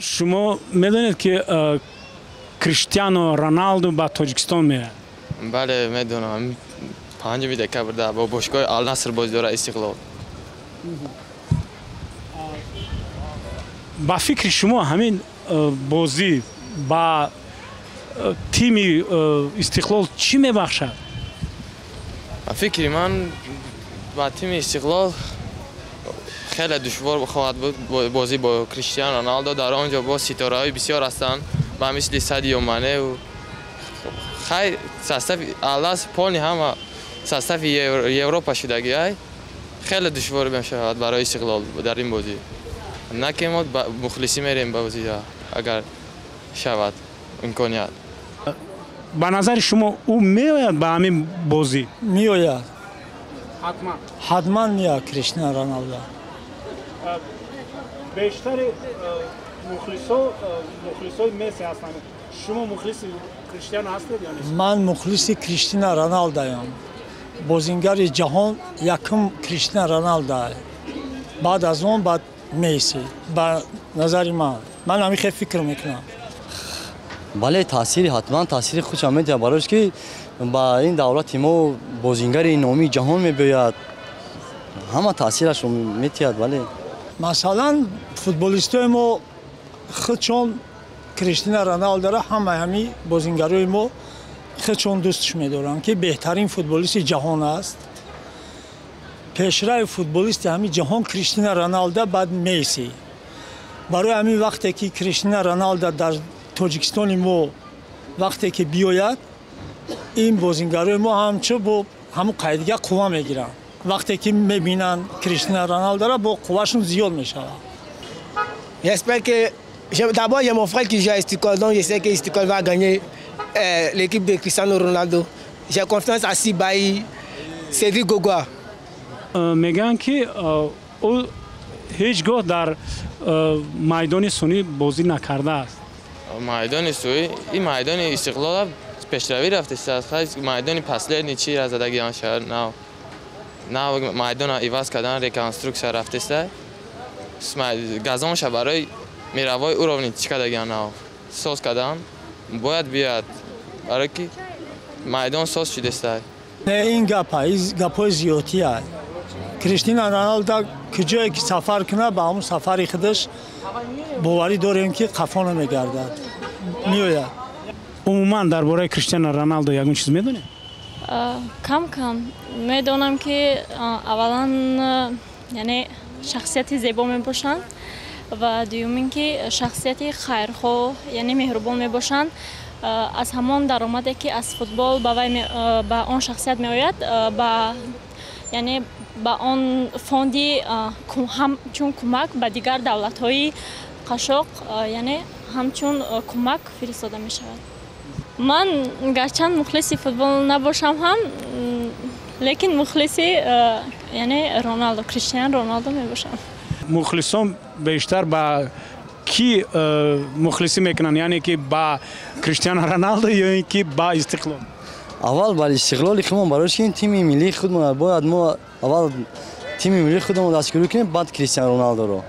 Шумо медонед, ки Криштиано Роналду ба Тоҷикистон меояд? Бале, медонам. 5 декабр бо бошгоҳи Алнаср бозӣ дорад Истиқлол. Ба фикри шумо, ҳамин бозӣ ба тими Истиқлол чӣ мебахшад? Ба фикри ман, ба тими Истиқлол хеле душвор хоҳад буд бозӣ бо Криштиано Роналдо. Дар он ҷо боз ситораҳои бисёр ҳастанд, ба мисли Садио Мане. Хай, состави Алнаср полный ҳама состави Европа шудагӣ, ай хеле душвор мешавад барои Истиқлол дар ин бозӣ. На ки мо мухлисӣ мерем ба бозӣ, агар шавад имконият. Ба назари шумо, ӯ меояд ба ҳамин бозӣ? Меояд. Ҳатман? Ҳатман меояд Криштиано Роналдо. Бештари мухлисо мухлисои Месси ҳастанд. Шумо мухлиси Криштиано ҳастед ё нест? Ман мухлиси Криштиано Роналдоям. Бозингари ҷаҳон якум Криштиано Роналдо, баъд аз он баъд Месси. Ба назари ман, ман ҳамин хел фикр мекунам. Бале, таъсири ҳатман таъсири худшам медиҳад, барои ки ба ин давлати мо бозингари номии ҷаҳон мебиёяд, ҳама таъсирашро метиҳад, бале. Масалан, футболистои мо худшон Криштиано Роналдоро, ҳамаи ҳамин бозингарои мо худшон дӯстш медоранд, ки беҳтарин футболисти ҷаҳон аст. Пешрави футболисти ҳамин ҷаҳон Криштиано Роналдо, баъд Месси. Барои ҳамин, вақте ки Криштиано Роналдо дар Тоҷикистони мо вақте ки биёяд, ин бозингарои мо ҳамчун бо ҳамун қайдига қувва мегиранд. Вақте ки мебинанд Криштиано Роналдоро, бо қуввашон зиёд мешавад. J'espère que d'abord, j'ai mon frère qui joue à Istiklol, donc je sais que Istiklol va gagner l'équipe de Cristiano Ronaldo. J'ai confiance à Sibaï, Cédric Gogoa. Мегӯянд, ки ӯ ҳеҷ гоҳ дар майдони сунъӣ бозӣ накардааст. Майдони сунъӣ, ин майдони Истиқлол пешравӣ рафтааст. Майдони последний чи задагиан шаҳр нав нав майдона иваз кардан, реконструксия рафтааст. Газонша барои мировой уровни чӣ кардагиан, нав соз кардан. Бояд биёяд, барое ки майдон соз шудааст. Не, ин гапа ин гапҳои зиёдтия. Криштиано Роналдо куҷое ки сафар кунад, ба ҳамун сафари худаш боварӣ дорем, ки қафо намегардад, меояд. Умуман, дар бораи Криштиано Роналдо ягон чиз медонед? Кам кам медонам, ки аввалан, яъне шахсияти зебо мебошанд ва дуюм ин ки шахсияти хайрхоҳ, яъне меҳрубон мебошанд. Аз ҳамон даромаде, ки аз футбол ба вай, ба он шахсият меояд, ба яъне ба он фонди ҳамчун кӯмак ба дигар давлатҳои қашоқ, яъне ҳамчун кӯмак фиристода мешавад. Ман гарчанд мухлиси футбол набошам ҳам, лекин мухлиси, яъне Роналдо, Криштиано Роналдо мебошам. Мухлисон бештар ба кӣ мухлисӣ мекунанд, яъне ки ба Криштиано Роналдо ё ин ки ба Истиқлол? Аввал ба Истиқлоли худмон, барои ки ин тими миллии худмон. Бояд мо аввал тими миллии худмон дастгирӣ кунем, баъд Криштиано Роналдоро.